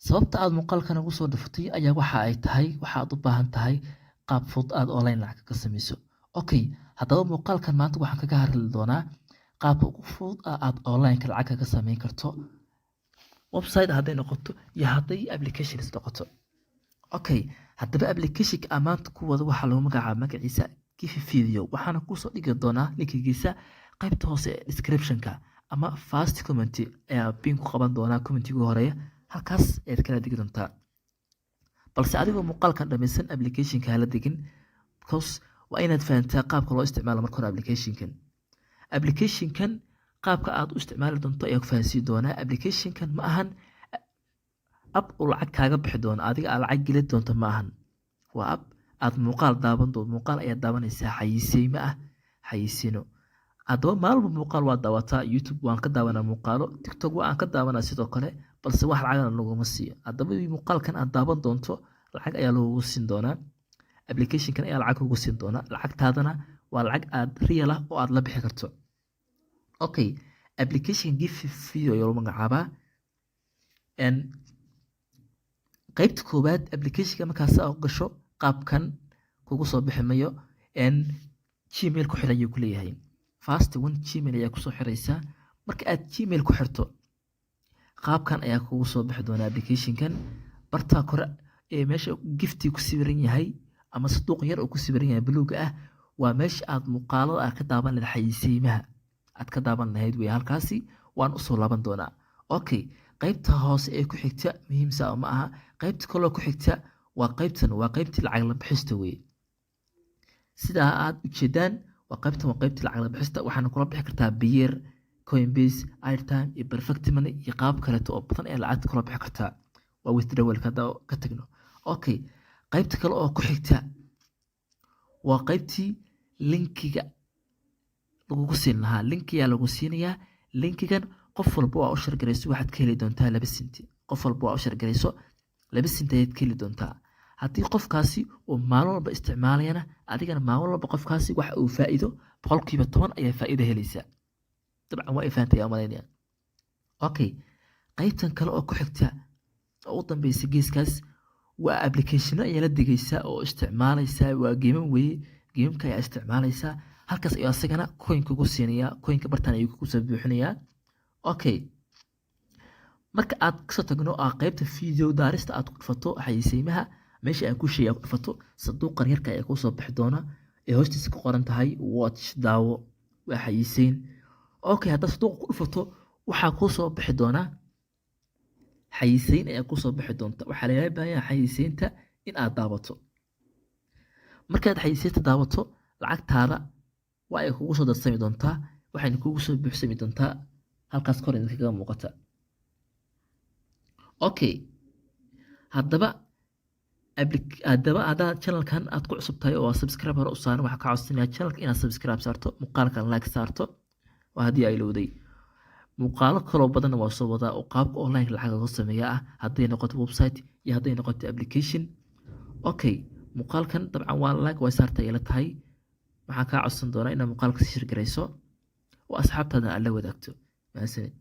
Sababta aad muuqaalkan ugu soo dhufatay ayaa waxa ay tahay waxaad u baahan tahay qaab fudud aad online lacag kaga samayso. Okay, haddaba muuqaalkan maanta waxaan kaga hadli doonaa qaabka ugu fudud aad online lacag kaga samayn karto, website hadday noqoto iyo hadday applications noqoto. Okay, haddaba applicationka aan maanta ku wado waxaa lagu magacaaba magaciisa Giphy Video. Waxaana kusoo dhigi doonaa linkigiisa qaybta hoose ee descriptionka ama first comment ayaa pin ku qaban doonaa, commentiga horeeya halkaas ayaad kala degi doontaa. Balse adigoo muuqaalkan dhammaysan applicationka hala degin, because waa inaad fahantaa qaabka loo isticmaalo marka hore applicationkan. Applicationkan qaabka aad u isticmaali doonto ayaa ku fahansiin doonaa. Applicationkan ma ahan app uu lacag kaaga bixi doono, adiga aad lacag gelin doonto ma ahan. Waa app aad muuqaal daawan doonto. Muuqaal ayaad daawanaysaa xayeysiimo ah, xayeysiino. Haddaba maalba muuqaal waa daawataa. YouTube waan ka daawanaa muuqaalo, TikTok waa aan ka daawanaa sidoo kale, balse wax lacagna laguma siiyo. Haddaba muuqaalkan aad daawan doonto lacag ayaa lagugu siin doonaa, applicationkan ayaa lacag kugu siin doonaa. Lacagtaadana waa lacag aad real ah oo aad la bixi karto. Okay, application Giphy Video ayaa lagu magacaabaa. Qaybta koowaad applicationka markaas aad gasho, qaabkan kugu soo bixi mayo. Gmail ku xir ayuu ku leeyahay. First one Gmail ayaa kusoo xiraysaa. Marka aad Gmail ku xirto, qaabkan ayaa kugu soo bixi doona applicationkan. Bartaa kore ee meesha gifti ku sawiran yahay ama sanduuq yar oo ku sawiran yahay buluuga ah waa meesha aad muuqaalada aad ka daawan lahayd, xayeysiimaha aad ka daawan lahayd wey. Halkaasi waan usoo laaban doonaa. Okay, qaybta hoose ee ku xigta muhiimsa ma aha. Qaybta kaloo ku xigta waa qaybtan, waa qaybtii lacag la bixista wey. Sidaa aad ujeedaan, waa qaybtan, waa qaybtii lacag la bixista. Waxaana kula bixi kartaa Payeer, Coinbase, airtime iyo Perfect Money iyo qaab kaleeto oo badan ayaa lacagta kula bixi kartaa. Waa withdrawal hadda ka tagno. Okay, qaybta kale oo ku xigta waa qaybtii linkiga lagugu siin lahaa. Linkiyaa lagu siinayaa. Linkigan qof walba waa u share garayso, waxaad ka heli doontaa 2 senti. Qof walba waa u share garayso, 2 senti ayaad ka heli doontaa. Haddii qofkaasi uu maalin walba isticmaalayana, adigana maalin walba qofkaasi waxa uu faa'iido 10% ayaa faa'iido helaysaa. Dabcan waa ay fahantay ayaa malaynaya. Okay, qaybtan kale oo ku xigta oo u dambeysa geeskaas waa applicationo ayaa la degaysaa oo isticmaalaysaa. Waa game weeye, gameka ayaa isticmaalaysaa. Halkaas ayuu asagana coin kugu siinayaa, coinka bartan ayuu kugu soo buuxinayaa. Okay, marka aad kasoo tagno aa qaybta video daarista aad ku dhufato, xayeysiimaha meesha aan ku sheegay aad ku dhufato, sanduuqan yarka ayaa kusoo bixi doona ee hoostiisa ku qoran tahay "watch", daawo, waa xayeysiin. Okay, haddaad sanduuqa ku dhufato, waxaa kusoo bixi doona xayeysiin ayaa kusoo bixi doonta. Waxaa lagaga baahan yahay xayeysiinta in aad daawato. Markaad xayeysiinta daawato, lacagtaada waa ay kugu soo darsami doontaa, waxayna kugu soo buuxsami doontaa halkaas kor idinkaga muuqata. Okay, haddaba haddaad channelkan aad ku cusub tahay oo subscribe hore u saaran, waxaa ka codsanaya channelka inaad subscribe saarto, muuqaalkan like saarto. Waa haddii ay lowday. Muuqaalo kaloo badanna waa soo wadaa oo qaabka online lacag laga sameeya ah, hadday noqoto website iyo hadday noqoto application. Okay, muuqaalkan dabcan waa like way saartay ila tahay. Waxaan kaa codsan doonaa inaad muuqaalka si share garayso oo asxaabtaadana aad la wadaagto. Mahadsanid.